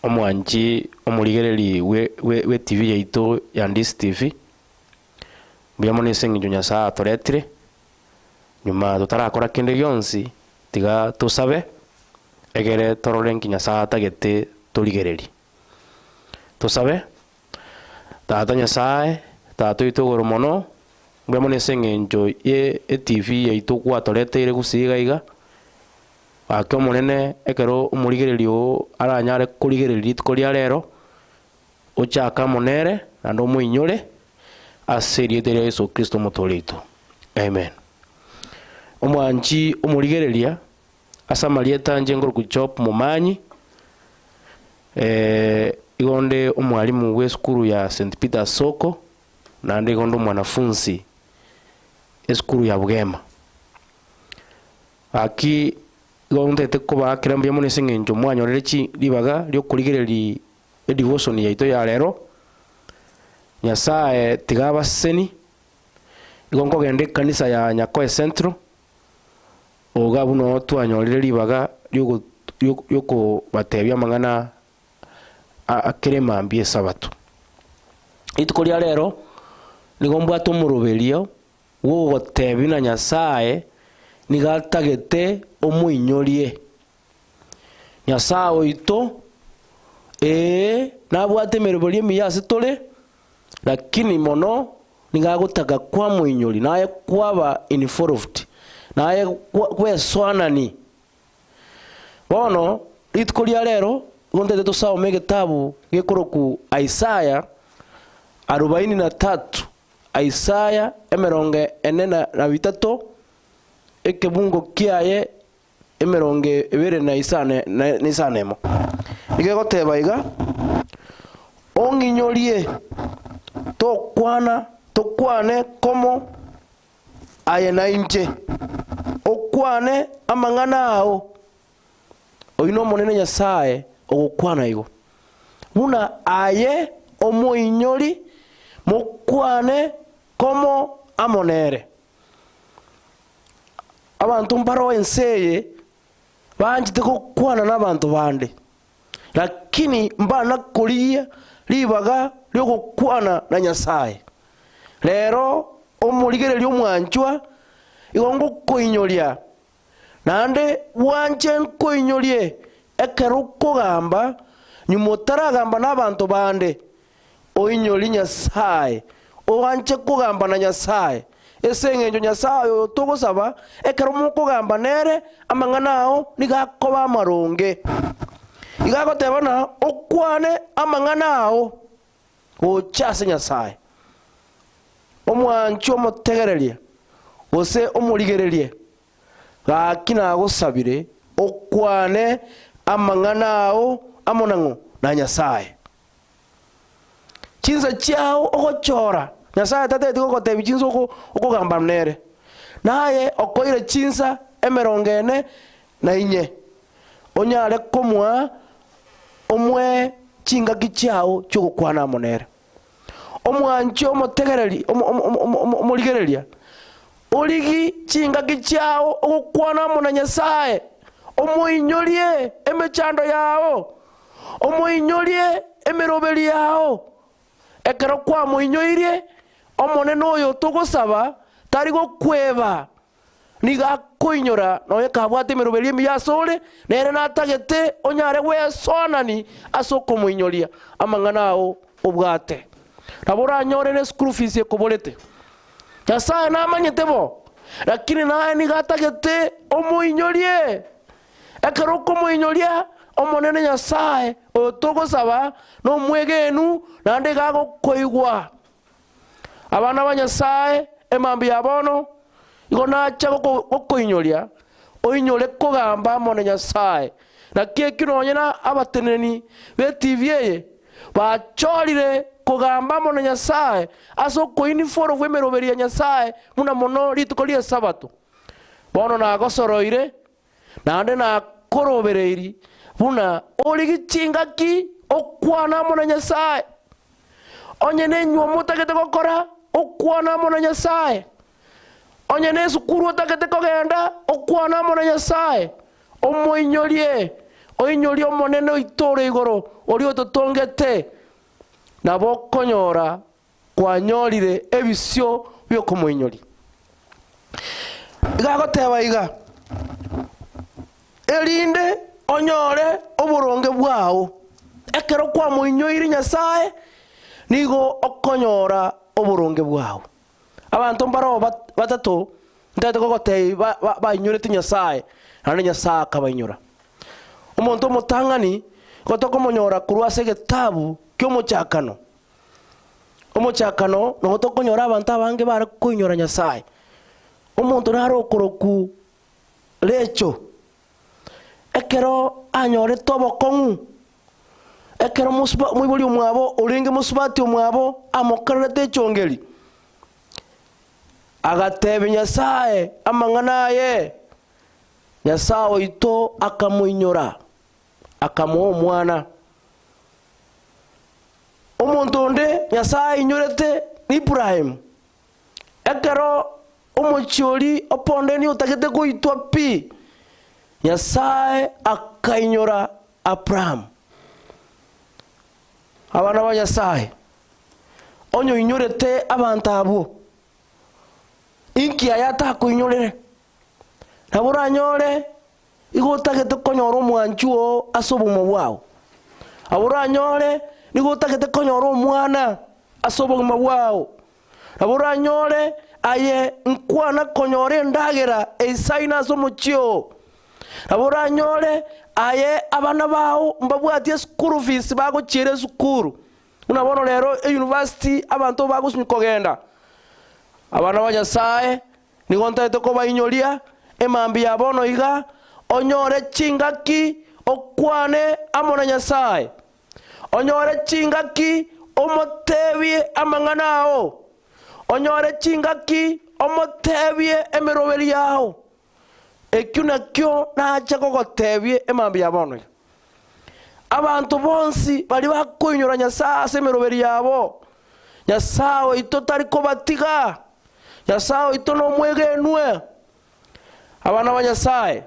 Omwanchi omorigereri bwe TV yaito ya Ndisi TV, mbuya mono ase eng'encho Nyasae atoretire, nyuma totarakora kende gionsi, tiga tosabe, egere torore nki Nyasae atagete torigererie. Tosabe, Tata Nyasae, Tata oito igoro mono, mbuya mono ase eng'encho ye eTV yaito gwatoreteire gusii iga iga, Gaki Omonene, ekero omorigereria oo aranyare korigereria rituko ria rero, ochake amo nere, naende omoinyore, ase erieta ria Yeso Kristo Omotooria oito. Amen. Omwanchi omorigereria, ase amarieta inche nkorokwa Job Momanyi, igo onde omwalimu bw'esukuru ya St. Peter's Soko, naende igo onde omwanafunsi esukuru ya Bugema. Gaki igo ntagete kobaakera mbuya mono ase eng'encho mwanyorire chi ribaga ri'okorigereria edivotion yaito ya rero, Nyasae tiga abaseseni, igo nkogenda ekanisa ya Nyakoe Central, oga abwo noo twanyorire ribaga riogo riokobatebia amang'ana a kera emambia esabato. Rituko ria rero, nigo mbwate omoroberio bw'ogoteebia na Nyasae nigo atagete omoinyorie. Nyasae oito, ee, nabwate emeroberio emiya ase tore, lakini mono nigo agotaka kwamoinyoria, naye kwaba involved, naye gwesoanani. Bono, rituko ria rero, nigo ntagete tosome egetabu gekorokwa Isaya arubaini na tatu. Isaya emerongo ene na bitato, ekebungo kiaye emerongo ebere na isano na isano emo. Nigo egoteba iga, Ong'inyorie tokwana tokwane komo aye na inche, okwane amang'ana ao. Oyio n'Omonene Nyasae ogokwana igo, buna aye omoinyori mokwane komo amo nere. Abanto mbaroo ense eye banchete gokwana nabanto bande, lakini mbana korigia ribaga ri'ogokwana na Nyasae. Rero omorigereria omwanchwa, igo ngokoinyoria Naende bwanche nkoinyorie ekero okogamba, nyuma otaragamba nabanto bande, oinyorie Nyasae, oanche kogamba na Nyasae, ase engencho Nyasae oyo togosaba, ekero mokogamba nere, amang'ana ao nigo akoba amaronge. Igo agoteba ng'a okwane amang'ana ao gocha ase Nyasae. Omwanche omotegererie, gose omorigererie, gaki nagosabire okwane amang'ana ao amo nang'o? Na Nyasae. Chinsa chiao ogochora, Nyasae tateti gogotebia chinsa oko okogamba nere. Naye okoire chinsa emerongo ene na inye, onyare komoa omoe chingaki chiao chi'ogokwana amo nere. Omwanche omotegereri omorigereria, origi chingaki chiao ogokwana amo na Nyasae, omoinyorie emechando yao, omoinyorie emeroberi yao. Ekero kwamoinyoirie, Omonene oyo togosaba tari gokweba, Nigo akoinyora nonya kabwate emeroberio emiya asore, nere natagete onyare gwesoanani ase okomoinyoria amang'ana ao obwate. Nabo oranyore ne school fees ekoborete. Nyasae namanyete bo, lakini naye nigo atagete omoinyorie. Ekero okomoinyoria, Omonene Nyasae oyo togosaba nomwegenu naende iga agokoigwa. Abana ba Nyasae, emambia ya bono, igo nacha gokoinyoria, oinyore kogamba amo na Nyasae. Naki ekio nonye na abateneni b'ETV eye bachorire kogamba amo na Nyasae ase okoiniforwa bw'emeroberi ya Nyasae buna mono rituko ri'Esabato. Bono nagosoroire, naende nakorobereiri buna origie chingaki okwane amo na Nyasae. Onye nenyuomo otagete gokora, okwane amo na Nyasae. Onye nesukuru otagete kogenda, okwane amo na Nyasae. Omoinyorie. Oinyorie Omonene oito ore igoro, oria ototongete, nabo okonyora kwanyorire ebisio bi'okomoinyoria. Iga agoteba iga, Erinde onyore oboronge bwao. Ekero kwamoinyoire Nyasae, nigo okonyora oboronge bwao. Abanto mbaroo batato ntagete kogotebia ba- ba- bainyorete Nyasae, naende Nyasae akabainyora. Omonto omotang'ani nigo tokomonyora korwa ase egetabu ki'omochakano. Omochakano nogo tokonyora abanto abange bare koinyora Nyasae. Omonto nare okorokwa Recho, ekero anyorete obokong'u, ekero mosuba omoibori omwabo orenge mosubati omwabo amokorerete echongeri, agatebia Nyasae amang'ana aye, Nyasae oito akamoinyora, akamoa omwana. Omonto onde Nyasae ainyorete n'Ibrahimu, Ekero omochie oria o Pondeni otagete goitwa pi, Nyasae akainyora Abrahamu. Abana ba Nyasae, onye oinyorete abanto abwo, inki aye atakoinyorere? Nabo oranyore Igo otagete konyora omwanchwa oo ase obogima bwao. Nabo oranyore nigo otagete konyora omwana ase obogima bwao. Nabo oranyore aye nkwana konyora endagera eisaine ase omochie oo. Nabo oranyore aye abana bao mbabwati eschool fees bagochiera esukuru. Buna bono rero euniversity abanto bagosunywa kogenda. Abana ba Nyasaye Nigo ntagete kobainyoria emambia ya bono iga, onyore chingaki okwane amo na Nyasae, onyore chingaki omotebie amang'ana ao, onyore chingaki omotebie emeroberi yao. Ekio nakio nache gogotebia emambia ya bono iga. Abanto bonsi baria bakoinyora Nyasae ase emeroberi yabo, Nyasae oito tari kobatiga. Nyasae oito nomwegenwe. Abana ba Nyasae,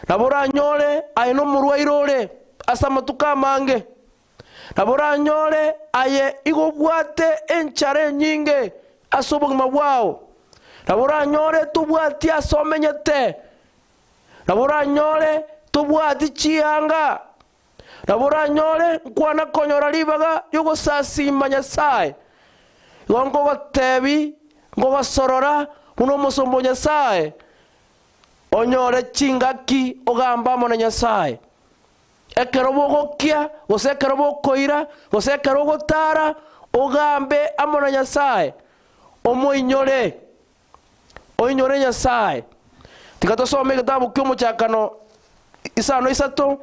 nabo oranyore aye nomorwaire ore ase amatuko amange, nabo oranyore aye igo obwate enchara enyinge ase obogima bwao, nabo oranyore tobwati ase omenyete, Nabo oranyore tobwati chianga, nabo oranyore nkwana konyora ribaga ri'ogosasiima Nyasae. Igo nkogotebi, nkogosorora buna omosomba o Nyasae, onyore chingaki ogambe amo na Nyasae. Ekero bogokia, gose ekero bokoira, gose ekero ogotara, ogambe amo na Nyasae, omoinyore. Oinyore Nyasae. Tiga tosome egetabu ki'Omochakano isano isato,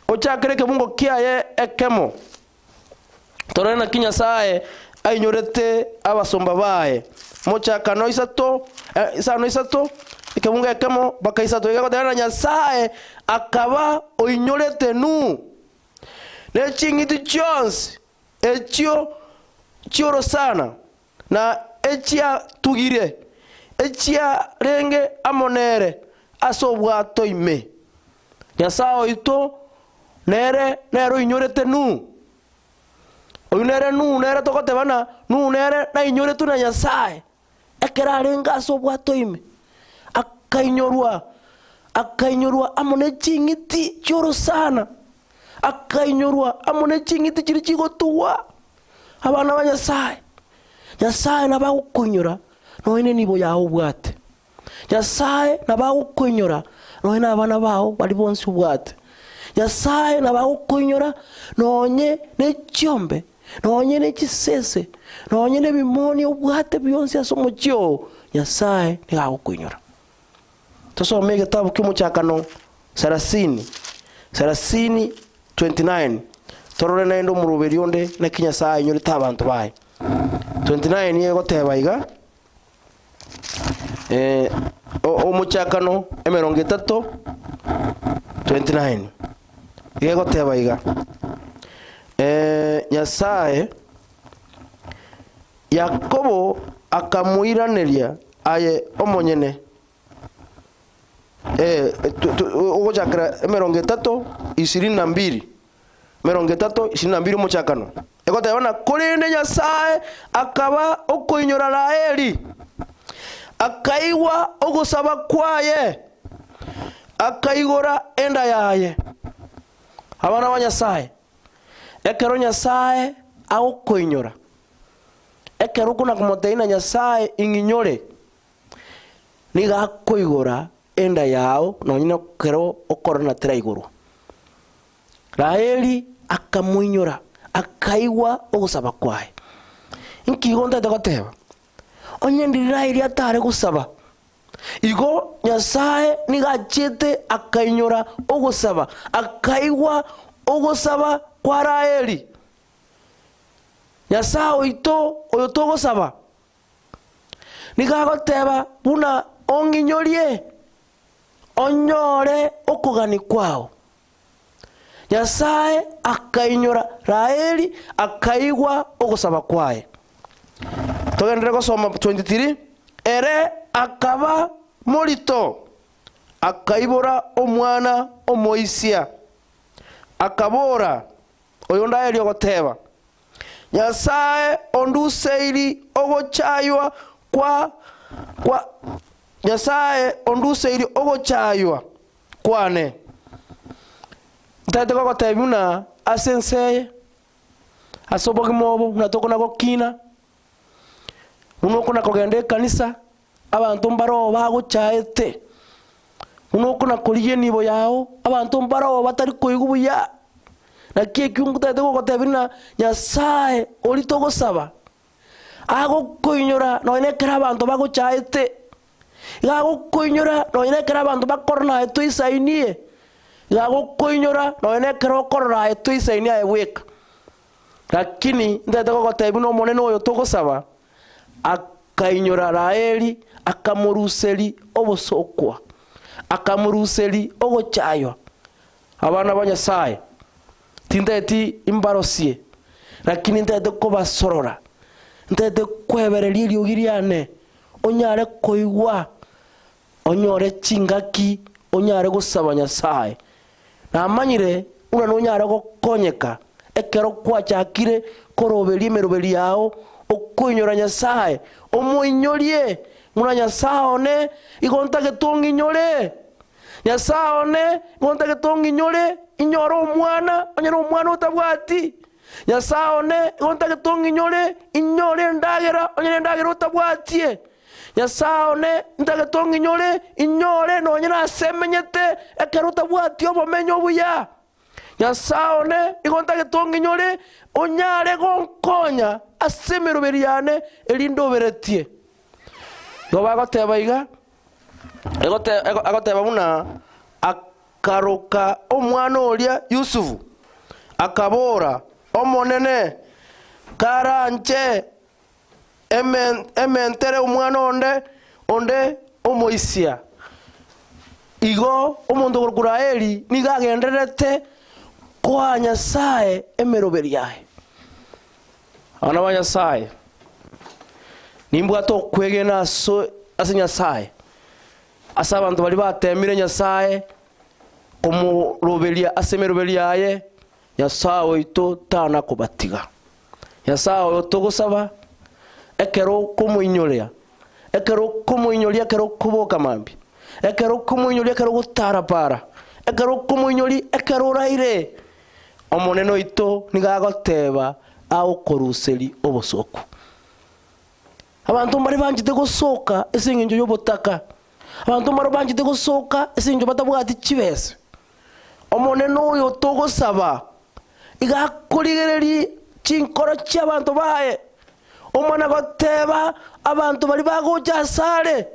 ochakere ekebungo kiaye ekemo, torore naki Nyasae ainyorete abasomba baye. Mochakano isato, isano isato, ekebungo ekemo mpaka isato, iga egoteba na Nyasae akaba oinyorete Nuhu, ne ching'iti chionsi echio chi'orosana, na echiatugire, echiarenge amo nere ase obwato ime. Nyasae oito nere nere oinyorete Nuhu. Oyio nere Nuhu nere togoteba ng'a Nuhu nere nainyoretwe na Nyasae ekero arenge ase obwato ime, akainyorwa, akainyorwa amo ne ching'iti chi'orosana, akainyorwa amo ne ching'iti chiria chigotugwa. Abana ba Nyasae, Nyasae nabo agokoinyora nonya nenibo yao obwate. Nyasae nabo agokoinyora nonya na abana bao baria bonsi obwate. Nyasae nabo agokoinyora nonye ne chiombe, nonye ne chisese, nonye na ebimoni obwate bionsi ase omochie oo, Nyasae nigo agokoinyora. Tosome egetabu ki'omochakano sarasini, sarasini 29, torore naende omoroberi onde naki Nyasae ainyorete abanto baye. 29 egoteba iga, eh, o- omochakano emerongo etato 29, iga egoteba iga, eh, Nyasae Yakobo akamoiraneria, Aye omonyene. Eh, tu- tu- ogochakera emerongo etato ishirini na mbili, emerongo etato ishirini na mbili omochakano. Egoteba ng'a korende Nyasae akaba okoinyora Raheli, akaigwa ogosaba kwaye, akaigora enda yaye. Abana ba Nyasae, ekero Nyasae agokoinyora, ekero okona komotebia ng'a Nyasae ing'inyore, Nigo akoigora enda yao nonya nekero okorora teraigorwa. Raheli akamoinyora, akaigwa ogosaba kwaye. Inki igo ntagete goteba? Onye ndiri Raheli atare gosaba, igo Nyasae nigo achiete akainyora ogosaba, akaigwa ogosaba kwa Raheli. Nyasae oito oyo togosaba, Nigo agoteba buna ong'inyorie onyore okogania kwao. Nyasae akainyora Raheli akaigwa ogosaba kwaye. Togenderere gosoma 23, Ere akaba morito, akaibora omwana omoisia, akabora, Oyo Raheli ogoteba, Nyasae onduseiri ogochaywa kwa kwa Nyasae onduseiri ogochaywa kwane. Ntagete gogotebia buna ase ense eye, ase obogima obo buna tokona gokina, buna okona kogenda ekanisa, abanto mbaroo bagochaete, buna okona korigia enibo yao, abanto mbaroo batari koigwa buya. Naki ekio ntagete gogotebia ng'a Nyasae oria togosaba, agokoinyora nonya na ekero abanto bagochaete, iga agokoinyora nonya na ekero abanto bakorora naye toisainie, iga agokoinyora nonya na ekero okorora aye toisainie aye bweka. Lakini ntagete gogotebia buna Omonene oyo togosaba, akainyora Raheli, akamoruseria obosokwa, akamoruseria ogochaywa. Abana ba Nyasae, tintageti imbarosie, lakini ntagete kobasorora, ntagete kwebereria eriogi riane, onyare koigwa, onyore chingaki onyare gosaba Nyasae. Namanyire buna nonyare gokonyeka ekero kwachakire koroberia emeroberi yao, okoinyora Nyasae, omoinyorie buna Nyasae one, igo ntagete ong'inyore. Nyasae one, nigo ntagete ong'inyore, inyore omwana, onye nomwana otabwati. Nyasae one, nigo ntagete ong'inyore, inyore endagera, onye nendagera otabwatie. Nyasae one, ntagete ong'inyore, inyore nonye nase emenyete, ekero otabwati obomenyo obuya. Nyasae one, nigo ntagete ong'inyore, onyare gonkonya ase emeroberi yane, erinde oberetie. Igo bagoteba iga, egote- ego- agoteba buna akaroka omwana oria Yusufu, akabora, Omonene karanche emen- ementere omwana onde onde omoisia. Igo omonto okorokwa Raheli nigo agendererete koa Nyasae emeroberi yaye. Abana ba Nyasae, nimbwate okwegena ase ase Nyasae, ase abanto baria bateemire Nyasae komoroberia ase emeroberi yaye, Nyasae oito tana kobatiga. Nyasae oyo togosaba, ekero okomoinyoria, ekero okomoinyoria ekero okoboka mambia, ekero okomoinyoria ekero ogotara para, ekero okomoinyoria ekero oraire, Omonene oito nigo agoteba agokoruserie obosooku. Abanto mbare banchete gosoka ase engencho y'obotaka, abanto mbare banchete gosoka ase engencho batabwati chibesa. Omonene oyo togosaba iga akorigererie chinkoro chi'abanto baye, omana goteba abanto baria bagocha asare,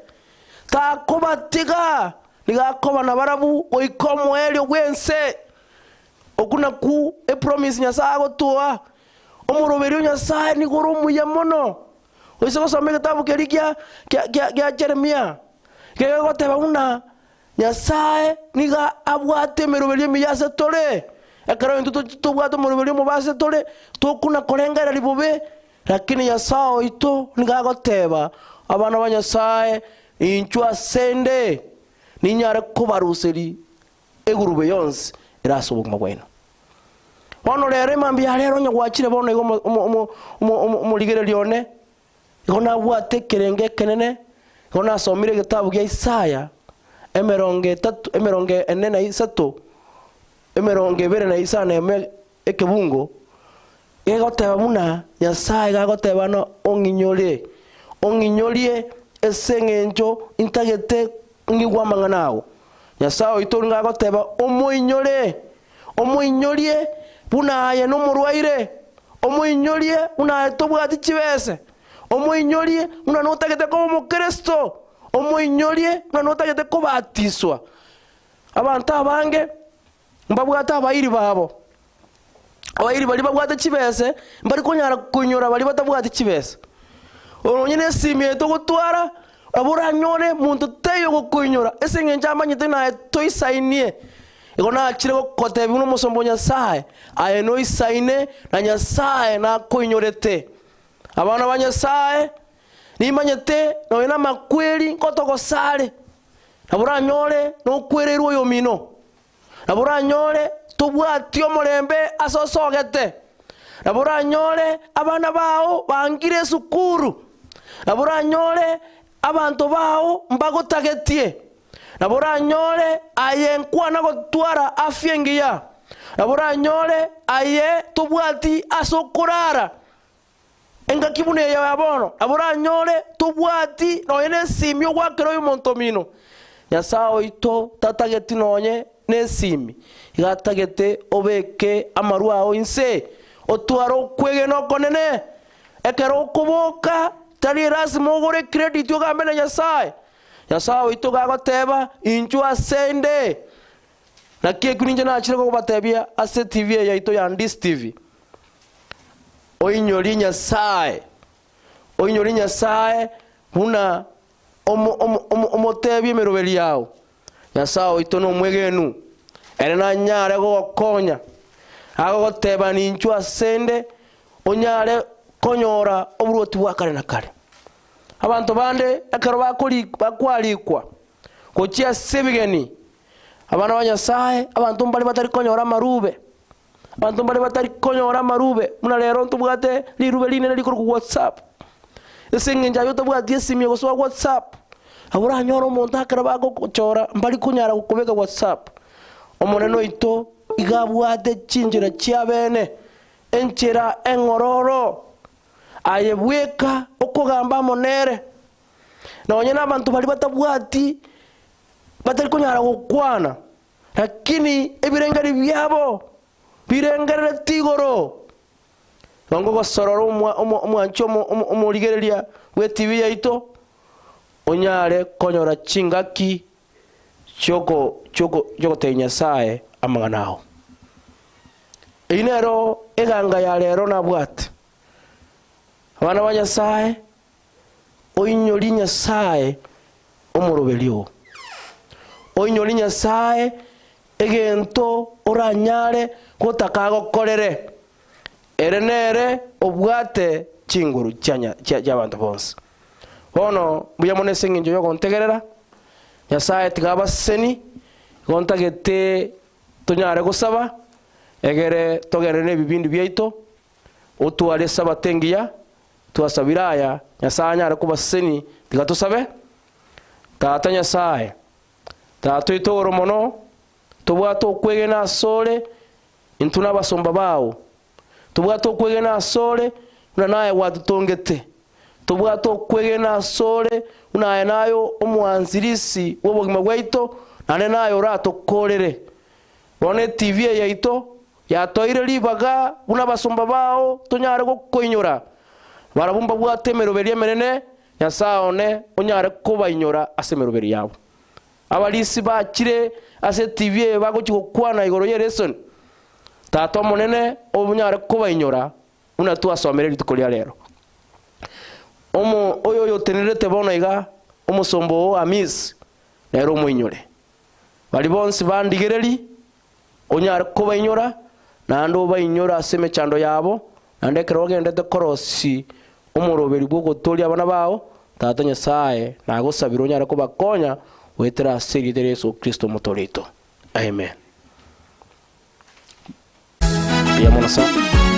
takobatiga, nigo akoba nabarabwo goika omoerio bw'ense. Okwo nakwo epromise Nyasae agotoa. Omoroberio o Nyasae nigo ore omuya mono. Oise gosoma egetabu keria kia kia kia gia Jeremia, kegegoteba buna Nyasae nigo abwate emeroberio emiya ase tore. Ekero intwe to tobwate omoroberio omobe ase tore, tokona korengereria bobe, lakini Nyasae oito nigo agoteba, abana ba Nyasae, inchuo asende. Ninyare kobaruseria egurube yonsi ere ase obogima bwaino. Bono rero emambia ya rero onye gwachire bono iga omo- omo- omo- omo- omo- omorigereria one, igo nabwate ekerengo ekenene, igo nasomire egetabu gia Isaya, emerongo etato emerongo ene na isato, emerongo ebere na isano na emo ekebungo, Egoteba buna Nyasae gagoteba ng'a ong'inyore, ong'inyorie ase engencho intagete ng'igwe amang'ana ao. Nyasae oito nigo agoteba omoinyore, omoinyorie buna aye nomorwaire, omoinyorie buna aye tobwati chibese, omoinyorie buna notagete koba omokristo, omoinyorie buna notagete kobatiswa. Abanto abange mbabwate abairi babo. Abairi baria babwate chibese mbari konyara koinyora baria batabwati chibese. Onye na esimi eye togotwara, nabo oranyore monto taiyo ogokoinyora ase eng'encho amanyete ng'a aye toisainie. Igo nachire gokotebia buna omosomba o Nyasae, aye noisaine na Nyasae nakoinyorete. Abana ba Nyasae, nimanyete nonya namakweri nkotogosare, nabo oranyore nokwereirwe oyomino. Nabo oranyore tobwati omorembe ase osogete. Nabo oranyore abana bao bangire esukuru. Nabo oranyore abanto bao mbagotagetie. Nabo oranyore aye nkwana gotwara afya engiya. Nabo oranyore aye tobwati ase okorara. Engaki buna eye ya bono, nabo oranyore tobwati nonye nesimi ogoakera oyomonto omino. Nyasae oito tatageti nonye nesimi, iga atagete obeke amarwa ao inse, otware okwegena okonene. Ekero okoboka, tari erasima ogore ecredit ogambe na Nyasae. Nyasae oito iga agoteba, Inchuo ase inde. Naki ekio ninche nachire kogobatebia ase TV eye yaito ya Ndisi TV. Oinyorie Nyasae, oinyorie Nyasae buna omo- omo- omo- omotebie emeroberi yao. Nyasae oito nomwegenu, ere nanyare gogokonya, agogoteba ninchwe asende onyare konyora oborwoti bwa kare na kare. Abanto bande ekero bakori bakwarikwa gochia ase ebigeni, abana ba Nyasae, abanto mbare batari konyora amarube. Abanto mbare batari konyora amarube, buna rero ntobwate rirube rinene rikorokwa WhatsApp. Ase eng'encho aye otabwati esimi egosoa WhatsApp, nabo oranyore omonto ekero bagogochora mbari konyara gokobeka WhatsApp. Omonene oito iga abwate chinchera chiabene, enchera eng'ororo, aye bweka okogamba amo nere. Nonye na abanto baria batabwati, batari konyara gokwana, Lakini ebirengeri biabo birengerereti igoro. Igo ngogosorora omwa- omo- omwanchi omo- omo- omorigereria bw'etibi yaito, onyare konyora chingaki chi'oko chi'oko chi'ogotebia Nyasae amang'ana ao. Eyio nero eganga ya rero nabwate. Abana ba Nyasae, Oinyorie Nyasae omoroberio oo. Oinyorie Nyasae egento oranyare gotaka agokorere. Ere nere obwate chinguru chia chi'abanto bonsi. Bono mbuya mono ase engencho y'ogontegerera, Nyasae tiga abaseseni, igo ntagete tonyare gosaba, egere togende nebibindi biaito, otware esabato engiya, Twasabire aya, Nyasae anyare kobaseseni, tiga tosabe. Tata Nyasae, Tata oito igoro mono, tobwate okwegena asore, intwe nabasomba bao. Tobwate okwegena asore, buna naye gwatotongete. Tobwate okwegena asore, buna aye naye omwanzirisi bw'obogima bwaito, naende naye oratokorere. Bono etibi eye yaito Yatoeire ribaga buna abasomba bao tonyare gokoinyora. Barabwo mbabwate emeroberi emenene, Nyasae one onyare kobainyora ase emeroberi yabo. Abarisi bachire ase etibi eye bagochia gokwana igoro y'eresoni. Tata Omonene onyare kobainyora buna twasomire rituko ria rero. Omo oyo oyotenerete bono iga, omosomba oo Hamisi, nere omoinyore. Baria bonsi bandigererie, onyare kobainyora, naende obainyore ase emechando yabo, naende ekero ogendete korosia omoroberi bw'ogotoria abana bao, Tata Nyasae, nagosabire onyare kobakonya. Goetera ase erieta ria Yeso Kristo Omotoori oito. Amen. Mbuya mono sana.